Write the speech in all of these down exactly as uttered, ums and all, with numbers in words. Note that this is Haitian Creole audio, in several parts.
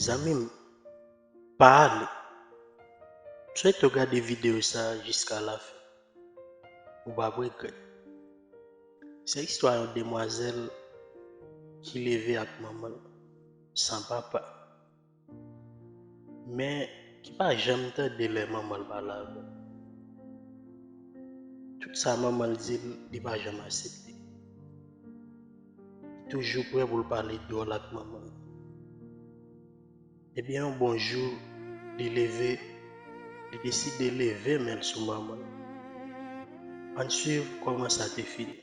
Zanmi m, pa ale. M swete w gade videyo sa a jiska lafen. Ou p ap regrèt. Se istwa yon demwazèl ki leve ak manman l, san papa, men ki pa janm tande lè manman l pale avè l. Tout sa manman l di l, li pa janm aksepte. Li toujou prè pou l pale dwòl ak manman l. Ebyen, yon bon jou, li leve, li deside leve men l sou manman l. Ann swiv kòman sa te fini.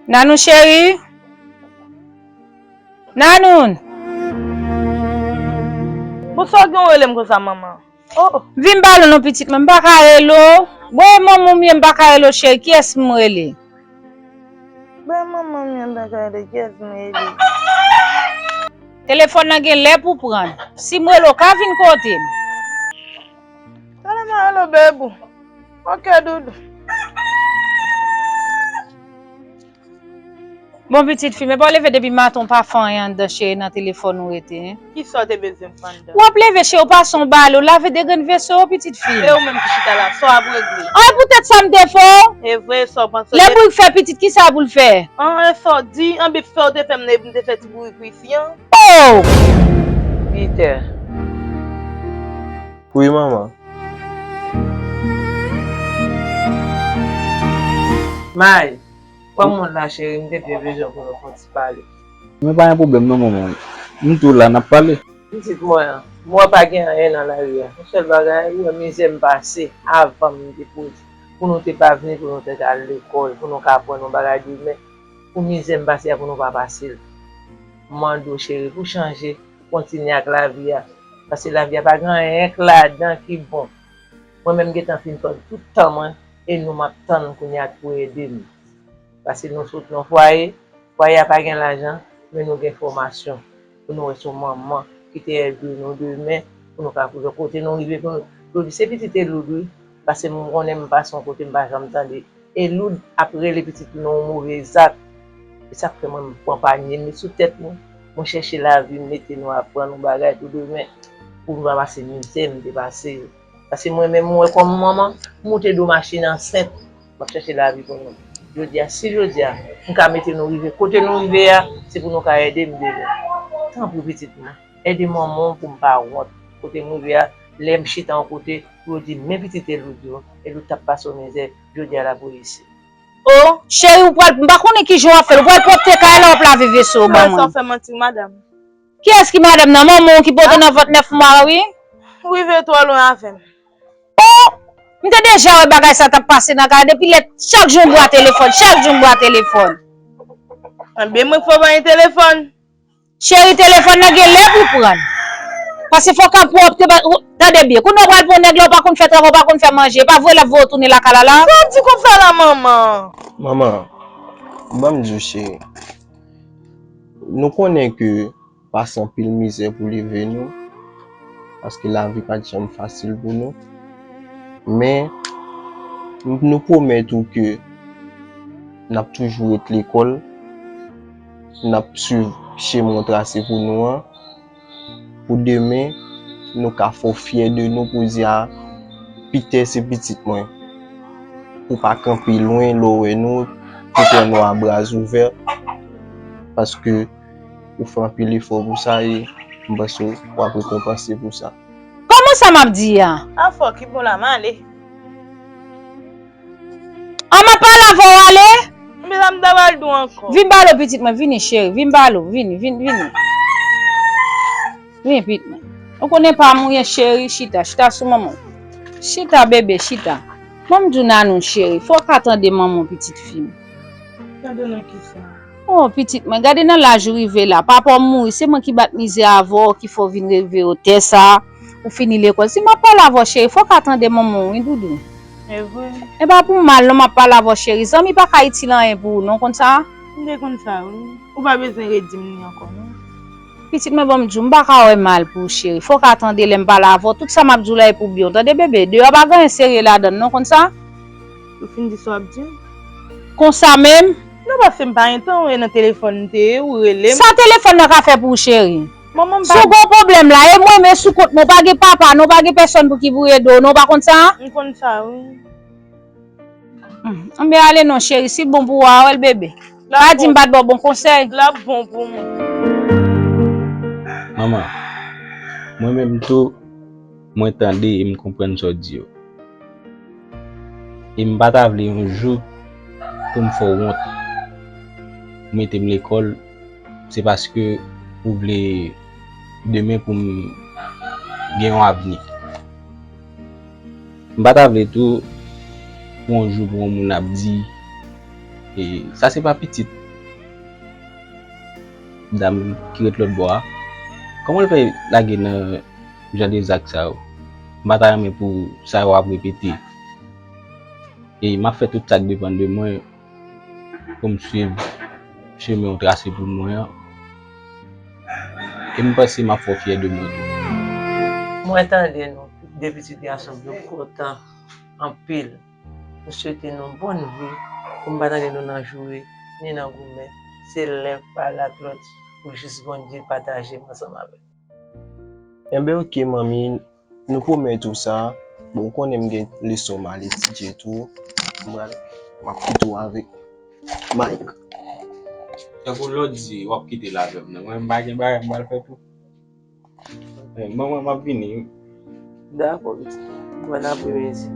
Nanou cheri. Nanoun! Bon, sa w gen w rele m konsa, manman? Oh! Vin ba l non, pitit mwen, m pa ka rele w. Bon, e manman w m ye, m pa ka rele w, cheri. Kiyès m rele? Bon, e manman m ye, m pa ka rele. Kiyès m rele? Telefòn nan gen lè pou pran. Si m rele w, ka vin kote m. Talè m a rele w, bebou. Ok, doudou. Bon, pitit fi m, epa w leve depi maten, w pa fè anyen anndan, cheri, nan telefòn ou rete, en? Kisa w te bezwen m fè anndan? W ap leve, cheri, w pase yon bale, w lave de grenn veso yo, pitit fi m. E ou menm ki chita la, sa w ap regle? Ay, poutèt sa m te fè w? E vre, sa w panse? Lè bourik fè pitit, kisa pou l fè? An, e sa w di, an, bif fè w te fè m, m te fè ti bourik wi isi an. Oh! Pita. Wi, manman. May. Kòman w la, cheri? M te byen bezwen pou nou fè yon ti pale. Men pa gen pwoblèm non, manman. M tou la, n ap pale. Pitit mwen an, m wè pa gen anyen nan lari a. Yon sèl bagay, ou wè mizè m pase avan m te poze. Pou nou te pa vini, pou nou te ka al lekòl, pou nou ka aprann yon bagay demen. Pou mizè m pase a, pou nou pa pase l. M mande w, cheri, pou chanje, pou kontinye ak lavi a. Paske lavi a pa gen anyen k ladan ki bon. Mwen menm gentan fin pèd tout tan mwen, e nou m ap tann kounye a pou ede m. Paske nou sot nan fwaye, fwaye a pa gen lajan, men nou gen fòmasyon. Pou nou wè se yon manman ki te ede nou demen, pou nou ka koute kote nou rive, pou nou, pou nou di se pitit Eloud wi, paske m konnen m pase yon kote m pa janm tande Eloud ap rele pitit nou yon move zak. E sa k fè mwen m pran panye m met sou tèt mwen, mwen chèche lavi, m mete nou aprann yon bagay pou demen, pou nou pa pase mizè m te pase yo. Paske mwen menm, mwen kòm manman, m moute do machin ansent, m ap chèche lavi pou nou. Jodi a, si jodi a, m ka mete nou rive kote nou rive a, se pou nou ka ede m demen. Tanpri pitit mwen, ede manman w pou m pa wont. Kote m rive a, lè m chita yon kote, pou yo di, men pitit Eloud yo, Eloud t ap pase yon mizè, jodi a l ap reyisi. Oh, cheri, ou pral, m pa konnen ki jan w ap fè l. Ou pral pwòpte kay la, w ap lave veso w ban mwen. Sa w fè manti, madanm. Kiyès ki madanm nan? Manman w ki pote nan vant nèf mwa wi. Ou rive twò lwen avè m. Oh! M te deja wè bagay sa t ap pase nan kay depi lè, chak jou m bwa telefòn, chak jou m bwa telefòn. Ebyen, mwen k fè w pa gen telefòn. Cheri, telefòn nan gen lè pou pran. Paske fò kay pwòpte, tande byen. Kounye a w pral pran nèg la, ou pa konn fè travay, ou pa konn fè manje. E pa vre l ap voye w tounen lakay la la? Sa w di konsa la, manman? Manman, ban m di w, cheri. Nou konnen ke pase anpil mizè pou leve nou, paske lavi pa t janm fasil pou nou. Men, nou pwomèt ou ke n ap toujou ret lekòl, n ap swiv chemen w trase pou nou an, pou demen, nou ka fè w fyè de nou, pou di a, Pita se pitit mwen. Pou pa kanpe lwen lè w wè nou, Pita nou a bra ouvè, paske ou fè anpil efò pou sa e m panse w ap rekonpanse pou sa. Kòman sa m ap di a? Afò ki bon la, m ale. An m ap pale avè w ale. Men sa m ta pral di w ankò. Vin pale w pitit mwen, vini cheri, vin pale w, vini, vini, vini. Vini pitit mwen. Ou konnen pa mouye cheri, chita, chita sou manman w. Chita bebe, chita. Ban m di w Nanou cheri, fò w ka tande manman w pitit fi m. Tande nan kisa? Oh, pitit mwen, gade nan laj ou rive la. Papa w mouri, se mwen ki bat mizè avè w, ki fè w vin rive otè sa. Ou fini lekòl. Si m ap pale avè w cheri, fò w ka tande manman w, wi, doudou. E vre? E pa pou mal non m ap pale avè w cheri. Zanmi pa ka itil anyen pou ou non, konn sa? M te konn sa, wi. Ou pa bezwen redi m li ankò, non. Pitit mwen, ban m di w, m pa ka wè mal pou ou, cheri. Fò w ka tande lè m pale avè w. Tout sa m ap di w la e pou byen w, tande, bebe? Deyò pa gen anyen serye ladann, non, konn sa? Ou fin di sa w ap di m? Konsa menm? Non, paske m pa gen tan, w nan telefòn m te ye, ou rele m. Sa telefòn nan ka fè pou ou, cheri? Manman, m pa. Si w gen yon pwoblèm la, e mwen, men sou kont mwen, w pa gen papa, non, w pa gen pèsòn pou ki pou ede w, non, w pa konn sa? M konn sa, wi. Hmm, anben ale non, cheri, si l bon pou ou a, wè l, bebe. Pa di m pa t ba w bon konsèy. L ap bon pou mwen. Manman, mwen menm tou, mwen tande e m konprann sa w di yo. E m pa ta vle yon jou pou m fè w wont. Ou mete m lekòl, se paske ou vle demen pou m gen yon avni. M pa ta vle tou pou yon jou pou yon moun ap di, e, sa se pa pitit dam ki ret lòt bò a. Kòman l fè lage nan jan de zak sa yo? M pa ta renmen pou sa yo ap repete. E m ap fè tout sa k depann de mwen pou m swiv chemen w trase pou mwen an. E m panse m ap fè w fyè de mwen tou. Mwen tande nou de pitit gason m yo kontan anpil. M swete nou bòn vi pou m pa tande nou nan joure ni nan goumen. Se len pa lat lòt pou jis Bondye pataje m ansanm avè nou. Enben oke manmi, nou pwomèt ou sa. Bon, ou konnen m gen leson m al etidye tou. M pral, m ap kite w avèk Mike. Tankou lòt di w ap kite l avè m nan. Mwen m pa gen bagay m pral fè tou. Eh, manman, m ap vini wi. Dakò pitit. Bòn apremidi.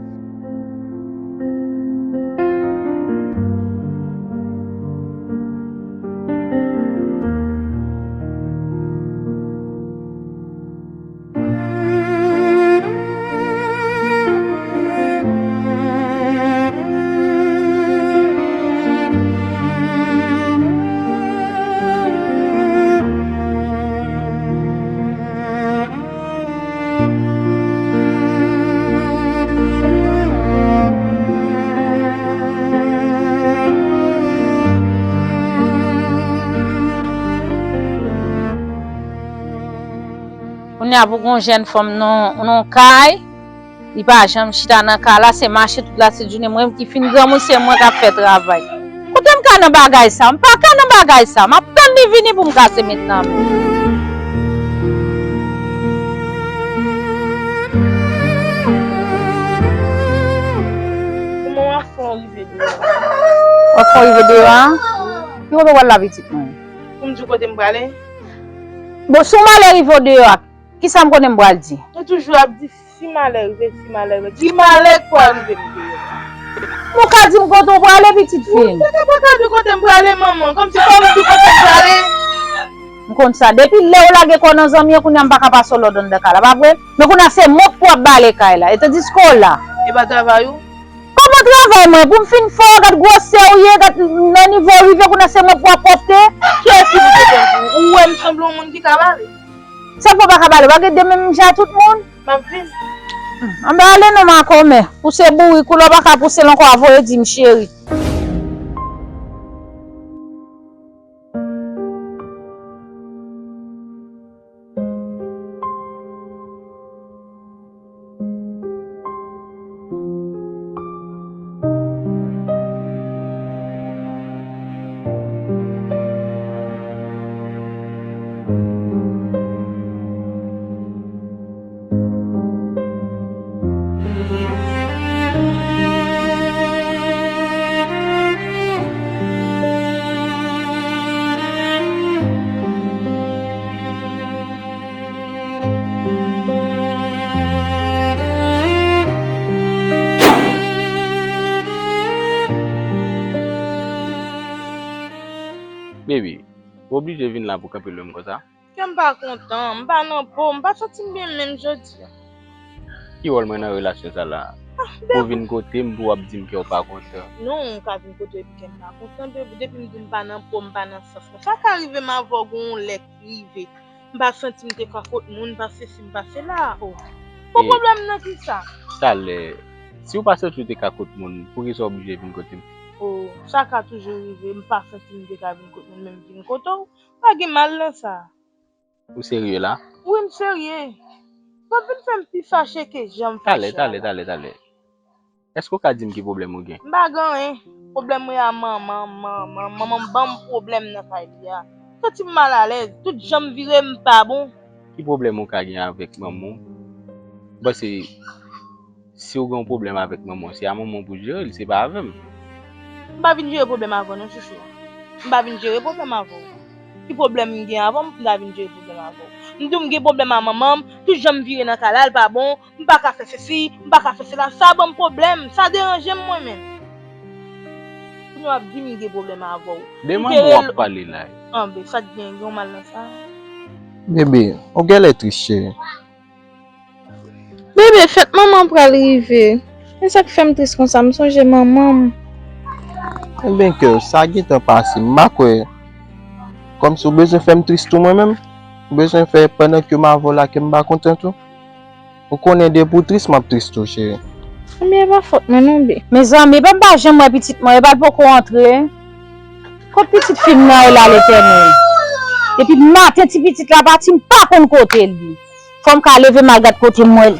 Kounye a pou gon jèn fanm nan, nan kay, li pa janm chita nan kay la, se mache tout latjounen, mwen ki fin granmoun, se mwen k ap fè travay. Kote m ka nan bagay sa? M pa ka nan bagay sa. M ap tann li vini pou m kase mentnan menm. Kòman w ap fè w rive deyò a? W ap fè w rive deyò a? Ki kote w pral la pitit mwen? Pou m di w kote m prale? Bon, si w malè rive w deyò a, kisa m konnen m pral di? Ou toujou ap di si malè rive, si malè rive. Ki malè k pral rive m deyò? Ou ka di m kote w prale, pitit fi m? Ou pa ka di kote m prale, manman. Kòmsi fò m di kote m prale. M konn sa. Depi lè w lage kò w nan zanmi an, kounye a m pa ka pase w lòd anndan kay la, pa vre? Men kounye a se mwen k pou ap bale kay la. E tandiske w la. E pa travay ou? Kòman travay mwen? Pou m fin fè w, gad gwosè w ye, gad nan nivo w rive, kounye a se mwen pou w ap pwòpte. Kiyès ki pou te fè m pou ou? Ou wè m sanble yon moun ki ka bale? Sa fè w pa ka bale, w pa gen de menm jan ak tout moun? M ap vin. Anben ale non makomè, pouse bourik ou, lè w pa ka pouse l ankò a voye di m cheri. Baby, ou oblije vin la pou kanpe lwen m konsa? Kè m pa kontan, m pa nan po, m pa santi m byen menm jodi a. Ki wòl mwen nan relasyon sa la? M Pou vin kote m, pou w ap di m ke w pa kontan. Non, ou ka vin kote epi ke m pa kontan, depi m di m pa nan po, m pa nan sans mwen. Sa ka rive m avè w, gon yon lè k rive. M pa santi m te ka kot moun, m pa sesi, m pa sela. Oh. Pou pwoblèm nan ki sa? Talè, si w pa santi w te ka kot moun, poukisa w oblije vin kote m? Oh, sa ka toujou rive, m pa santi m te ka vin kot moun, men m vin kote w. Pa gen mal nan sa. Ou serye la? Wi, m serye. W ap vin fè m pi fache ke jan m fache a la. Talè, talè, talè, talè. Èske w ka di m ki pwoblèm ou gen? M pa gen anyen. Pwoblèm mwen a manman m, manman m, manman m ban m pwoblèm nan kay li a. Santi m malalèz. Tout jan m vire, m pa bon. Ki pwoblèm ou ka gen avèk manman w? M panse si w gen yon pwoblèm avèk manman w, se a manman w pou jere l, se pa avè m. M pa vin jere pwoblèm avè w non, chouchou. M pa vin jere pwoblèm avè w. Ki pwoblèm m gen avè w, m ta vin jere pwoblèm avè w? M di w m gen pwoblèm a manman m, tout jan m vire nan kay la, l pa bon, m pa ka fè sesi, m pa ka fè sela, sa ban m pwoblèm, sa deranje m mwen menm. Kounye w ap di m gen pwoblèm avè w. De manman w ap pale la. Anben, sa k gen, gen yon mal nan sa? Bebe, ou genlè tris, cheri. Bebe, fèt manman pral rive. E sa k fè m tris konsa, m sonje manman m. Enben, kè, sa gentan pase, m pa kwè. Kòmsi w bezwen fè m tris tou mwen menm? Ou bezwen fè pandan ke m avè w la ke m pa kontan tou? Ou konnen depi w tris, m ap tris tou, cheri. Ebyen, e pa fòt mwen non, Bebe. Mezanmi, epa m pa janm wè pitit mwen, epa l poko antre. Kot pitit fi m nan ye la, Letènèl? Depi maten ti pitit la pati, m pa konn kote l ye. Fò m ka leve m al gad kote m wè l.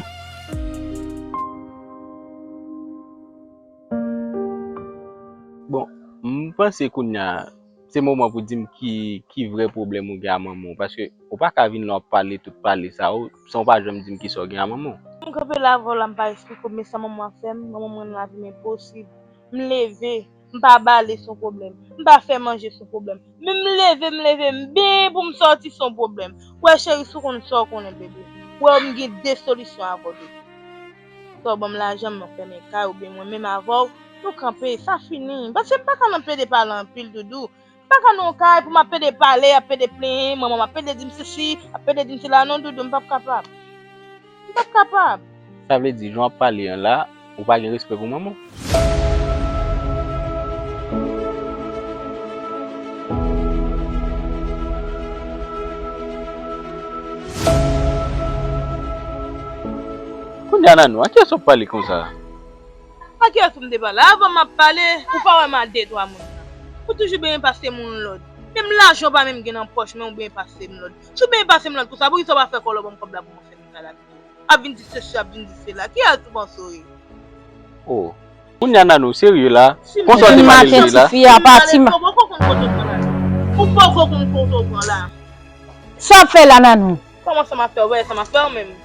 Bon, m panse kounye a, se moman pou di m ki, ki vrè pwoblèm ou gen a manman w, paske ou pa ka vin la w ap pale tout pale sa yo, san w pa janm di m kisa w gen a manman w. M kanpe la avè w la, m pa esplike w, men sa manman w ap fè m, manman m rann lavi m enposib. M leve, m pa bale se yon pwoblèm, m pa fè manje se yon pwoblèm, men m leve, m leve, m benyen pou m sòti se yon pwoblèm. Wè cheri, si w konn sa w konnen, bebe, wè m gen de solisyon avè w, bebe. Swa w ban m lajan, m fèmen kay, oubyen mwen menm avè w, nou kanpe, sa fini. Paske m pa ka nan pede pale anpil, doudou. M pa ka nan yon kay pou m ap pede pale, ap pede plenyen, manman m ap pede di m sesi, ap pede di m sela. Non, doudou, m p ap kapab. M p ap kapab. Sa vle di, jan w ap pale an la, ou pa gen respè pou manman w? Kounye a, Nanou, a kiyès w ap pale konsa? A kiyès m te pale? Avan m ap pale, ou pa wè m a de twa moun nan. Ou toujou benyen pase moun lòd. Menm lajan w pa menm gen nan pòch, men ou benyen pase m lòd. Si w benyen pase m lòd konsa, poukisa w pa fè kòlò ban m kòb la pou mwen fè m travay la? Ap vin di sesi, ap vin di sela. Kiyès ou panse w ye? Oh. Kounye a, Nanou, serye la? Konsa w te pale la? Ti fi a pati ma- Ou poko konn kote w pran la. Ou poko konn kote w pran la. Sa w ap fè la, Nanou? Kòman sa m ap fè? Ou wè sa m ap fè ou menm?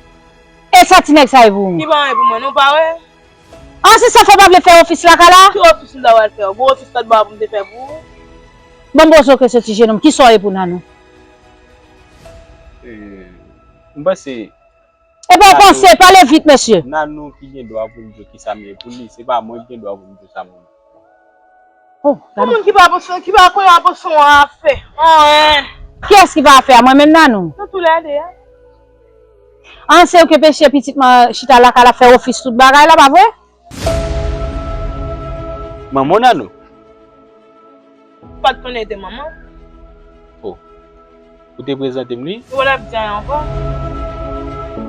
E sa ti nèg sa ye pou ou? Ki pa anyen pou mwen, non, ou pa wè? An, se sa fè w pa vle fè ofis lakay la? Ki ofis m ta pral fè? Bon, ofis lòt bò a pou m te fè pou ou? Bon, m poze w kesyon, ti jenòm, kisa w ye pou Nanou? Eh, m panse Epa w panse, pale vit, mesye. Nanou ki gen dwa pou l di w kisa m ye pou li, se pa mwen ki gen dwa pou m di w sa m ye. Oh, yon moun ki pa panse, ki pa kwè a panse w a fè. Anyen. Kiyès ki pa fè a? Mwen menm, Nanou? Nou toulè de a. An, se ou ki peche pitit mwen chita lakay la fè ofis tout bagay la, pa vre? Manman Nanou. Ou pa t konnen te manman? Oh. Ou te prezante m li? Ou pa t ap di anyen ankò?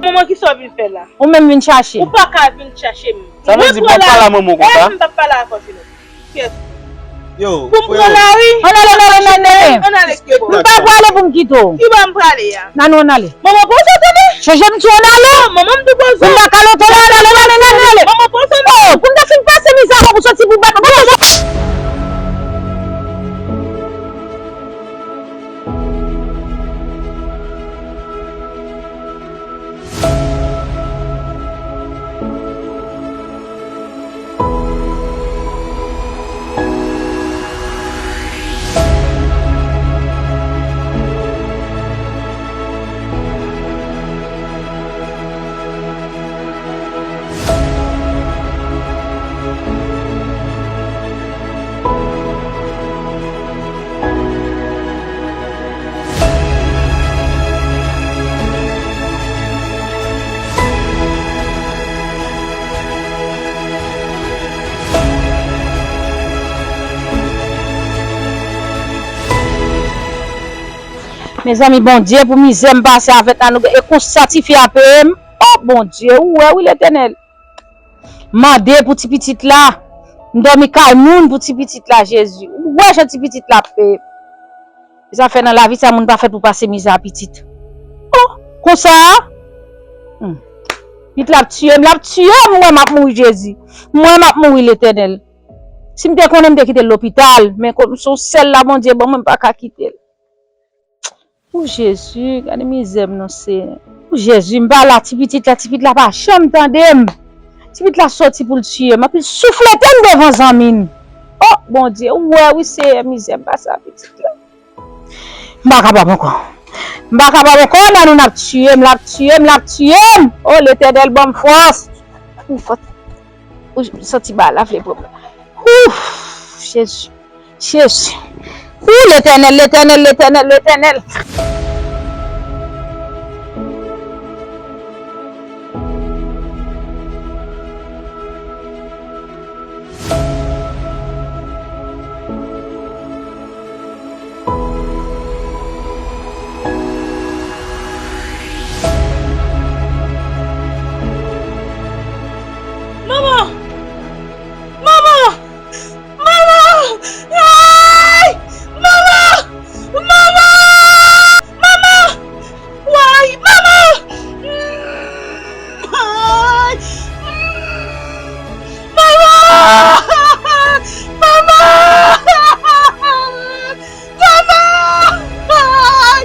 Manman, kisa w vin fè la? Ou menm vin chache m. Ou pa ka vin chache m. Sa vle di m ap pale a manman w konsa? M p ap pale avè w, Jenòm. Kiyès? Yo, pou m pran lari. Ann ale, ann ale, ann ale. Ann ale, kite bò. M pa prale pou m kite w. Ki bò m prale a? Nanou, ann ale. Manman, poze w tande. Chanje m di w ann ale. Manman, m di w poze w. Pou m pa kalote la, ann ale, ann ale, ann ale. Manman, poze w. Oh, pou m ta fin pase mizè avè w pou soti pou bat mwen. Mezanmi, Bondye, pou mizè m pase avèk Nanou, e konsa tifi a peye m. O Bondye, ou wè wi, Letènèl. Mande pou ti pitit la. M dòmi kay moun pou ti pitit la, Jezi. Ou wè jan ti pitit la ap peye m. E sa fè nan lavi sa, moun pa fèt pou pase mizè a pitit. O, konsa? Hmm. Pitit la ap tiye m, l ap tiye m, m wè m ap mouri, Jezi. M wè m ap mouri, Letènèl. Si m te konnen, m te kite l lopital, men kòm se yon sèl la Bondye ban mwen, m pa ka kite l. O Jezi, gade mizè m non, Senyè. O Jezi, m pa la, ti pitit la, ti pitit la pa janm tande m. Ti pitit la sòti pou l tiye m, epi l souflete m devan zanmi m. O Bondye, ou wè wi, Senyè, mizè m pase a pitit la. M pa kapab ankò. M pa kapab ankò, Nanou ap tiye m, l ap tiye m, l ap tiye m. O Letènèl, ban m fòs. Ou fòs. Ou santi ba la vle pran m. Ouf, Jezi. Jezi. Ou Letènèl, Letènèl, Letènèl, Letènèl. Manman! Manman! Manman! Ay! Manman! Manman! Manman! Way, manman! Ay! Manman! Manman! Manman! Ay!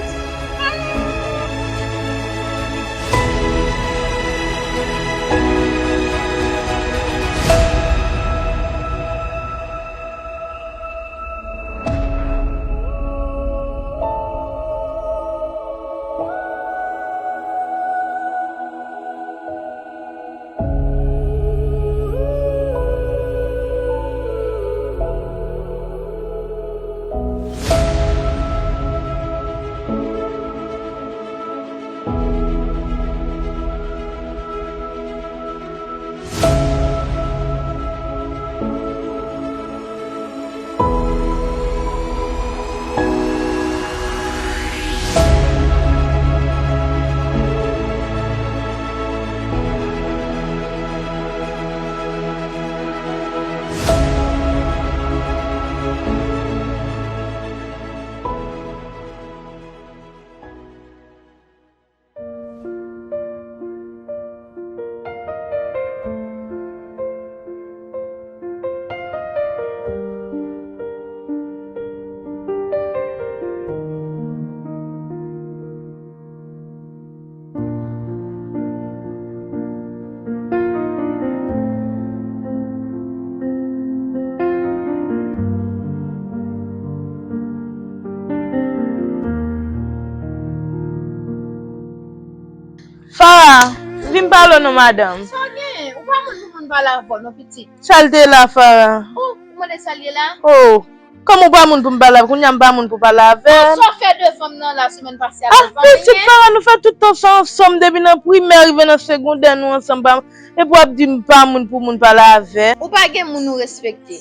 Farah, vin pale w non, madanm. Sa w gen? Ou pa moun pou moun pale avè w non, pitit. Sa l te la, Farah? Oh, ou mande sa l ye la? Oh, kòman w pa moun pou m pale avè? Kounye a m pa moun pou pale avè l. Sa w fè devan m nan la semèn pase a? Ah, pitit, Farah, nou fè tout tan sa ansanm, depi nan primè rive nan segondè, nou ansanm, pa, epi w ap di m pa moun pou moun pale avè l. Ou pa gen moun ou respekte.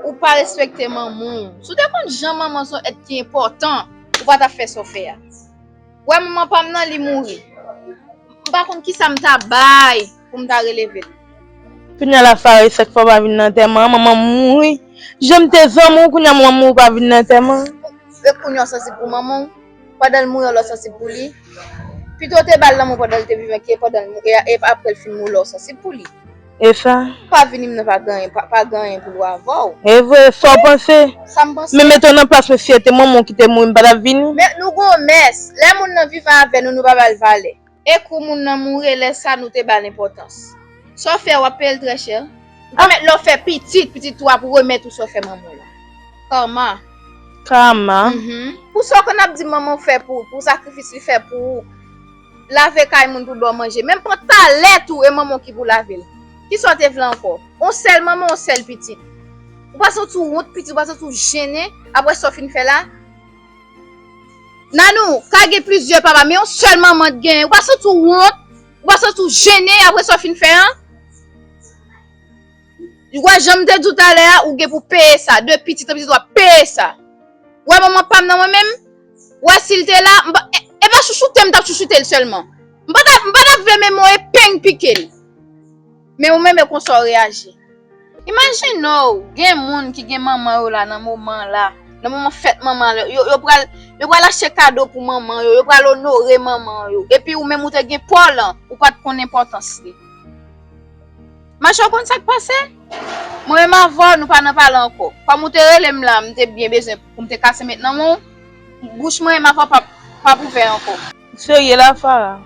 Ou pa respekte manman w. Si w te konn jan manman se yon èt ki enpòtan, ou pa t ap fè sa w fè a. Wè manman pa m nan, li mouri. M pa konn kisa m ta bay pou m ta releve l. Kounye a la, Farah, e sèk fò w pa vin nan antèman an, manman m mouri. Jan m te zanmi w, kounye a manman m mouri, w pa vin nan antèman an. E kounye a w sansib pou manman w, pandan l mouri, w sansib pou li. Pito w te ba l lanmou pandan l te vivan ke pandan l mouri, e, e apre l fin mouri, w sansib pou li. E sa? Pa vini m nan pa gen anyen, pa, pa gen anyen pou l wè avè w. E vre, sa w panse? Sa m panse. Men mete w nan plas mesye, te manman w ki te mouri, m pa t ap vini. Men nou gon mès, lè moun nan vivan avè nou, nou pa ba l valè. E kou moun nan mouri, lè sa nou te ba l enpòtans. Sa w fè, w ap peye l trè chè. Ou pa mèt lè w fè pitit, pitit ou ap remèt ou sa w fè manman w la. Karma. Karma. Mhm. Pou sa w konn ap di manman w fè pou ou, pou sakrifis li fè pou ou. Lave kay moun pou ba w manje. Menm pran talèt ou e manman w ki pou lave l. Kisa w te vle ankò? On sèl manman, on sèl pitit. Ou pa santi w wont pitit, ou pa santi w jennen apre sa w fin fè la? Nanou, ka gen plizyè papa, men yon sèl manman t genyen. Ou pa santi w wont? Ou pa santi w jennen apre sa w fin fè an? Ou wè jan m te di w talè a, ou gen pou peye sa. De pitit an pitit w ap peye sa. Ou wè manman pa m nan mwen menm? Ou wè si l te la, m pa, e, e pa chouchoute m t ap chouchoute l sèlman. M pa t ap, m pa t ap vle menm yon epeng pike l. Men ou menm e konsa w reyaji. Imajine w, gen moun ki gen manman yo la nan moman la, nan moman fèt manman yo, yo pral, yo pral achte kado pou manman yo, yo pral onore manman yo. Epi ou menm ou te gen pa w lan, ou pa t konn enpòtans li. Mache, w konn sa k pase? Mwen menm avè w, nou pa nan pale ankò. Kòm ou te rele m la, m te byen bezwen pou m te kase met nan men w, bouch mwen menm avè w p ap, p ap ouvè ankò. Ou serye la, Farah?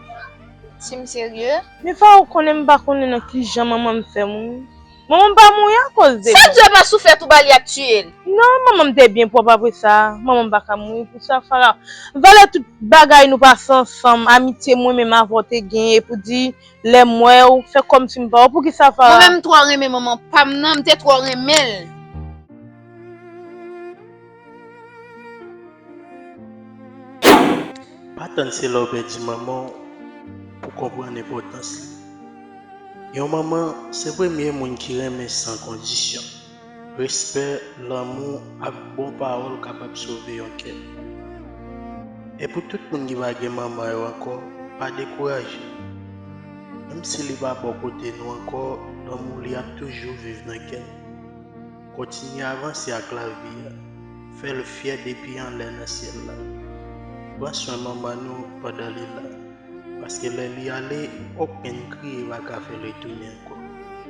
Si m serye? Men Farah, ou konnen m pa konnen nan ki jan manman m fè mouri. Manman m pa mouri akoz de mwen. Sa di w pa souflèt ou ba li ak tiye l? Non, manman m te byen pwòp apre sa. Manman m pa ka mouri pou sa, Farah. Valè tout bagay nou pase ansanm, amitye mwen menm avè w te genyen, pou di lè m wè w, fè kòmsi m pa wè w. Poukisa, Farah? Mwen menm m twò renmen manman pa m nan, m te twò renmen l. Pa tann se lè w pèdi manman w pou w konprann enpòtans li. Yon manman se premye moun ki renmen san kondisyon. Respè, lanmou ak bon pawòl kapab sove yon kè. E pou tout moun ki pa gen manman yo ankò, pa dekouraje. Menm si li pa bò kote nou ankò, lanmou li ap toujou viv nan kè n. Kontinye avanse ak lavi a. Fè l fyè depi anlè nan syèl la. Pran swen manman nou pandan li la. Paske lè li ale, okenn kriye pa ka fè l retounen ankò.